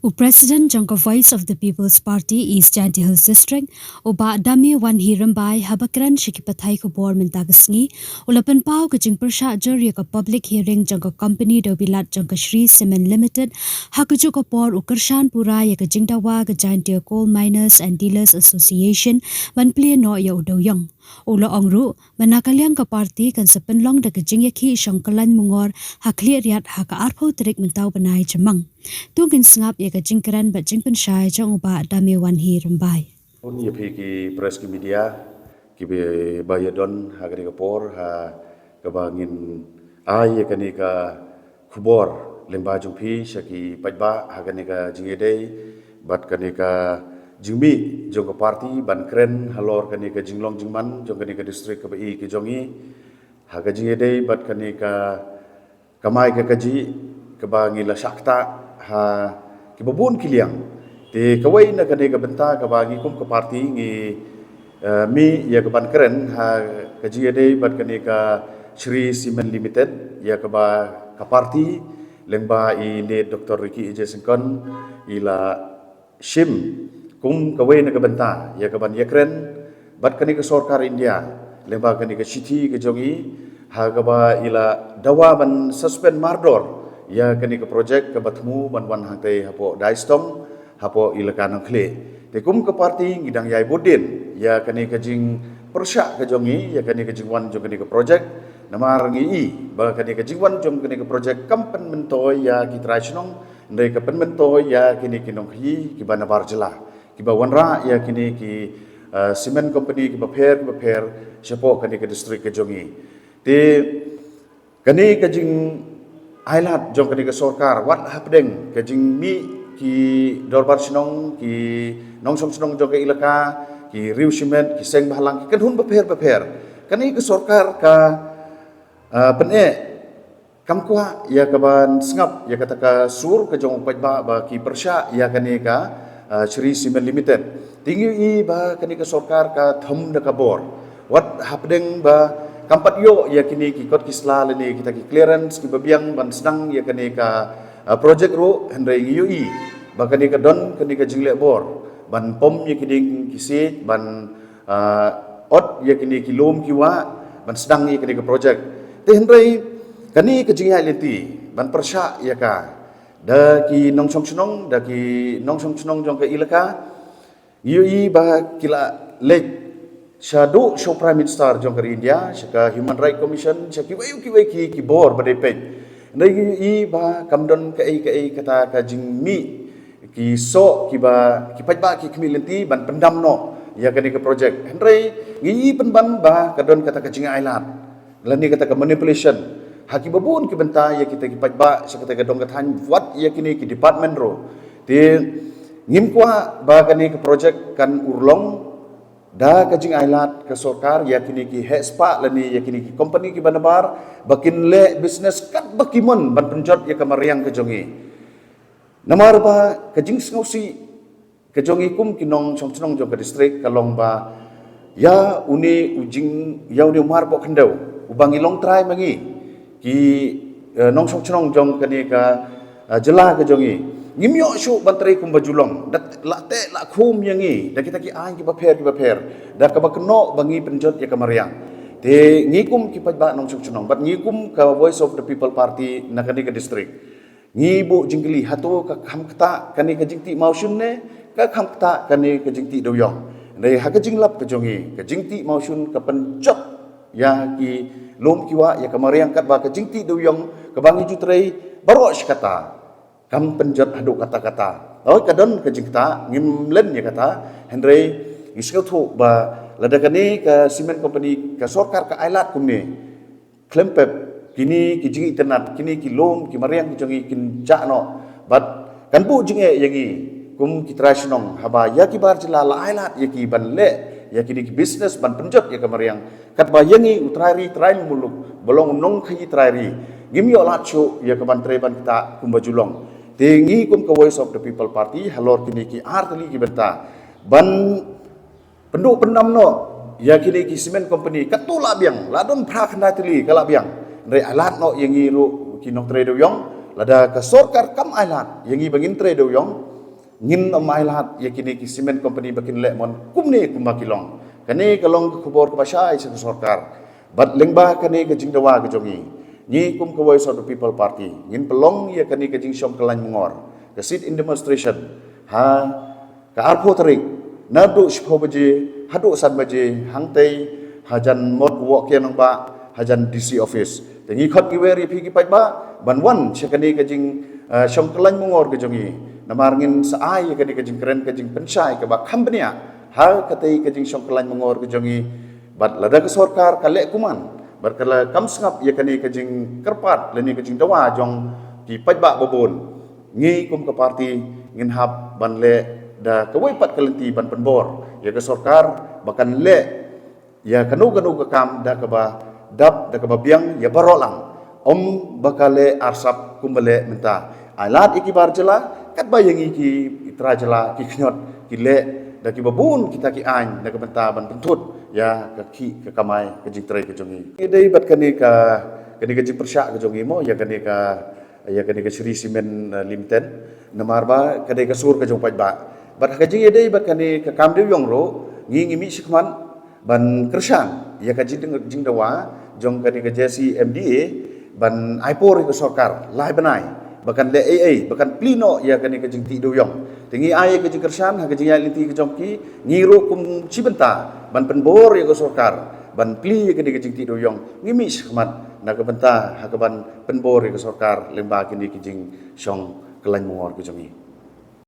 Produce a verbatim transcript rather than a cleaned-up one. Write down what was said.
U President jong ka Voice of the People's Party East Jaintia Hills District, u Bah Dame Wanhi Rymbai, haba kren sha ki pathai khubor mynta ka sngi, u la pynpaw ka jingpyrshah jur ïa ka public hearing jong ka company dewbilat jong ka Shree Cement Limited, ha kajuh ka por u kyrshan pura ïa ka jingdawa ka Jaintia Coal Miners and Dealers Association ban plie noh ïa u dewïong. U la ong ruh, mynta ka liang ka party kan sa pynlong da ka jingïakhih shongkyllaiñ mungor ha khlieh riat ha ka arphew tarik mynta u bnai Jymmang. To ngin sngap ïa ka jingkren bad jingpynshai jong u Bah Dame Wanhi Rymbai. Bun ïa phi ki press ki media kiba ïadon ha kane ka por ha kaba ngin ai ïa kane ka khubor lyngba jong phi sha ki paidbah ha kane ka jingïadei bad kane ka jingmih jong ka party ban kren halor kane ka jinglong jingman jong kane ka district kaba i ka jong i ha ka jingïadei bad kane ka kamai ka kajih kaba ngi la shah ktah ha kiba bun ki liang. Te kawei na kane ka bynta kaba ngi kum ka party ngi eh, mih ïa ka ban kren ha ka jingïadei bad kane ka Shree Cement Limited ïa kaba ka party lyngba i late Doctor Ricky A J Syngkon i la shim kum kawei na ka bynta ïa ka ban ïakren bad kane ka sorkar India lyngba kane ka shithi ka jong i ha kaba i la dawa ban suspend mardor ïa kane ka project kaba thmu ban wan hangtei hapoh Daistong hapoh Elaka Nongkhlieh. Te kum ka party ngi dang ïai bud dien ïa kane ka jingpyrshah ka jong i ïa kane ka jingwan jong kane ka project. Namar ngi i ba kane ka jingwan jong kane ka project kam pynmyntoi ïa ki trai shnong, hynrei ka pynmyntoi ïa kine ki nongkhaïi kiba nabar jylla kiba wanrah ïa kine ki eh, cement company kiba pher kiba pher shapoh kane ka district ka jong i. Te kane ka jingailad jong kane ka sorkar wat hapdeng ka jingmih ki dorbar shnong, ki nongshong shnong jong ka Elaka, ki riew shimet, ki seng bhalang, ki kynhun bapher bapher. Kane ka sorkar ka ah, pyneh kam kwah ïa ka ban sngap ïa kata ka sur ka jong u paidbah ba ki pyrshah ïa kane ka ah, Shree Cement Limited. Te ngi i ba kane ka sorkar ka thom da ka bor wat hapdeng ba kam pat ïoh ïa kine ki kot ki sla lane kita ki clearance kiba biang ban sdang ïa kane ka ah, project ruh, hynrei ngi i ba kane ka don kane ka jingleh bor ban pom ïa ki dieng ki siej ban ah, ot ïa kine ki lum ki wah ban sdang ïa kine ki project. Te hynrei kane ka jingïaid lynti ban pyrshah ïa ka da ki nongshong shnong, da ki nongshong shnong jong ka Elaka, ngi i ba ki la leit shaduh sha u Prime Minister jong ka ri India, sha ka Human Rights Commission, sha kiwei kiwei ki ki bor ba dei peit. Hynrei ngi i ba kam don kaei kaei kata ka jingmih ki soh kiba ki paidbah ki khmih lynti ban pyndam noh ïa kane ka project. Hynrei ngi i pynban ba ka don kata ka jingailad lane kata ka manipulation ha kiba bun ki bynta ïa kita ki paidbah sha kata ka dong ka thaiñ wat ïa kine ki department ruh. Te ngim kwah ba kane ka project kan urlong da ka jingailad ka sorkar ïa kine ki heh spah lane ïa kine ki company kiba nabar ba kin leh business katba ki mon ban pynjot ïa ka mariang ka jong i. Namar ba ka jingsngewsih ka jong i kum ki nongshong shnong jong ka district ka long ba ïa une u jing ïa une u marpoh khyndew uba ngi long trai ma ngi ki eh, nongshong shnong jong kane ka eh, jylla ka jong i. Ngim ïoh shuh ban trei kumba ju long da la teh la khum ïa ngi da kita ki aiñ kiba pher kiba pher da kaba kynnoh ba ngi pynjot ïa ka mariang. Te ngi kum ki paidbah nongshong shnong bad ngi kum ka Voice of the People Party na kane ka district ngi buh jingkylli hato ka kham ktah kane ka jingtih mawshun ne ka kham ktah kane ka jingtih dewïong. Hynrei ha ka jinglap ka jong i ka jingtih mawshun ka pynjot ïa ki lum ki wah ïa ka mariang katba ka jingtih dewïong kaba ngi ju trei baroh shi katta kam pynjot haduh katta katta. Oi ka don ka jingktah ngim len ïa kata hynrei ngi sngewthuh ba lada kane ka cement company ka sorkar ka ailad kumne khlem pep kine ki jingitynnad kine ki lum ki mariang ki jong i kin jah noh bad kan buh jingeh ïa ngi kum ki trai shnong haba ïa ki bar jylla la ailad ïa ki ban leh ïa kine ki business ban pynjot ïa ka mariang katba ïa ngi u trai ri trai muluk ba long u nongkhaïi trai ri ngim ïoh lad shuh ïa ka ban trei ban ktah kumba ju long. Te ngi kum ka Voice of the People Party halor kine ki ar tylli ki bynta ban pynduh pyndam noh ïa kine ki cement company katto la biang la don phra khyndai tylli ka la biang. Hynrei ailad noh ïa ngi ruh ki nongtrei dewïong lada ka sorkar kam ailad ïa ngi ba ngin trei dewïong Ngin ym ailad ïa kine ki cement company ba kin leh mon kumne kumba ki long. Kane ka long ka khubor kaba shai sha ka sorkar. Bad lyngba kane ka jingdawa ka jong ngi, ngi kum ka Voice of the People Party ngin pynlong ïa kane ka jingshong kyllain mungor, ka sit-in demonstration, ha ka arphew tarik, naduh shiphew baje haduh san baje, hangtei hajan Mot Woh Kiang Nangbah, hajan D C office. Te ngi khot ngi wer ïa phi ki paidbah ban wan sha kane ka jing, eh, shong kyllain mungor ka jong ngi. Namar ngin sa ai ïa kane ka jingkren, ka jingpynshai kaba kham bniah ha katei ka jingshong kyllain mungor ka jong ngi. Bad lada ka sorkar ka leh kumne, bad ka la kam sngap ïa kane ka jingkyrpad lane ka jingdawa jong ki paidbah babun, ngi kum ka party ngin hap ban leh da kawei pat ka lynti ban pynbor ïa ka sorkar ba kan leh ïa kano kano ka kam da kaba dap, da kaba biang ïa baroh lang. Ym ba ka leh arsap kumba leh mynta. Ailad ïa ki bar jylla, katba ïa ngi ki trai jylla ki khñiot ki leh da kiba bun kita ki aiñ na ka bynta ban pynthut ïa ka khih ka kamai ka jingtrei ka jong ngi. Ïa dei bad kane ka, kane ka jingpyrshah ka jong ngi mo ïa kane ka, ïa kane ka Shree Cement, eh, Limited. Namar ba ka dei ka sur ka jong paidbah. Bad ha ka jingïadei bad kane ka kam dewïong ruh, ngi ngi mih shakhmat ban kyrshan ïa ka jingdeng-, jingdawa jong kane ka J C M D A ban ai por ïa ka sorkar lai bnai ba kan leh ei ei, ba kan plie noh ïa kane ka jingtih dewïong. Te ngi ai ïa ka jingkyrshan ha ka jingïaid lynti ka jong ki, ngi ruh kum shi bynta ban pynbor ïa ka sorkar ban plie ïa kane ka jingtih dewïong. Ngi mih shakhmat na ka bynta ha kaban pynbor ïa ka sorkar lyngba kine ki jingshong kyllain mungor ka jong ngi.